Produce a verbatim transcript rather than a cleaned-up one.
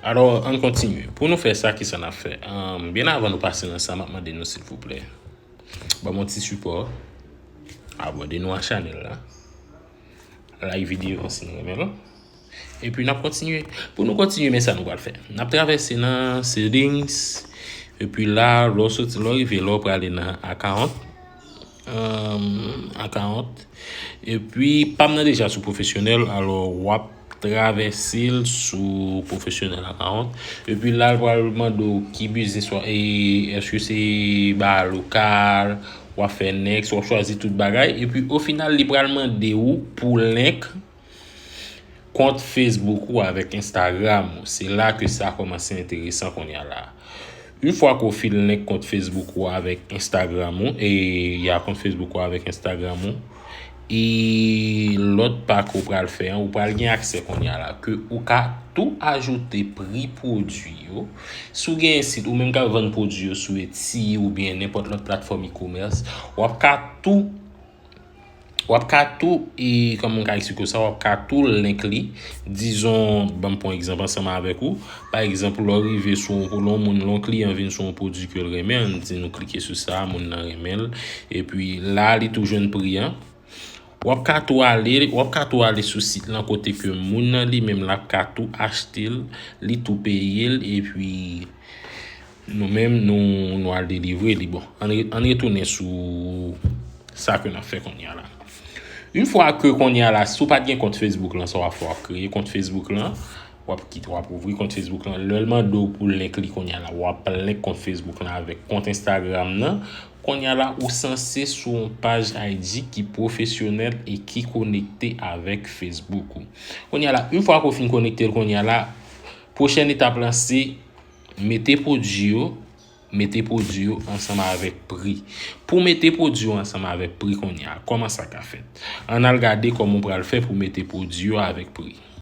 Alò, ann kontinye. Pou nou fè sa, kisa n ap fè? Ahn, byen avan nou pase nan sa, m ap mande nou, silvouplè, ban m yon ti sipò. Abòne nou a chanèl la. Like videyo an si n renmen l. Epi n ap kontinye. Pou nou kontinye, men sa nou pral fè. N ap travèse nan settings. Epi la, lè w soti, lè w rive la, w prale nan account. Ahn, account. Epi, pa m nan deja sou pwofesyonèl, alò w ap travèse l sou pwofesyonèl account. Epi la, l pral mande w ki biznis w ap, e, èske se ba lokal, w ap fè next, w ap chwazi tout bagay. Epi, o final, li pral mande w pou link kont Facebook ou avèk Instagram ou. Se la ke sa kòmanse enteresan kounye a la. Yon fwa ke w fin link kont Facebook ou avèk Instagram ou, e ya kont Facebook ou avèk Instagram ou, e lòt pa ke w pral fè an, ou pral gen aksè kounye a la, ke ou ka tou ajoute pri pwodui yo. Si w gen sit ou menm k ap vann pwodui yo sou Etsy oubyen nenpòt lòt platfòm e-commerce, w ap ka tou w ap ka tou, e kòman m ka eksplike w sa, w ap ka tou link li. Dizon, ban m pran egzanp ansanm avèk ou. Pa egzanp, lè w rive sou yon, lè yon moun, lè yon kliyan vin sou yon pwodui ke l renmen, ann di nou klike sou sa, moun nan renmen l. Epi la, li tou jwenn pri an. W ap ka tou ale, w ap ka tou ale sou sit lan kote ke moun nan li menm l ap ka tou achte l, li tou peye l, epi nou menm, nou, nou al delivre li. Bon, ann re-, ann retounen sou sa ke n ap fè kounye a la. Yon fwa ke kounye a la, si w pa t gen kont Facebook lan, sa w ap fè, w ap kreye kont Facebook lan, w ap kite, w ap ouvri kont Facebook lan. Lè l mande w pou link li kounye a la, w ap link kont Facebook lan avèk kont Instagram nan. Kounye a la, ou sanse sou yon paj I G ki pwofesyonèl e ki konekte avèk Facebook ou. Kounye a la, yon fwa ke w fin konekte l, kounye a la, pwochèn etap lan se mete pwodui yo, mete pwodui yo ansanm avèk pri. Pou mete pwodui yo ansanm avèk pri kounye a, kòman sa ka fèt? Ann al gade kòman w pral fè pou mete pwodui yo avèk pri.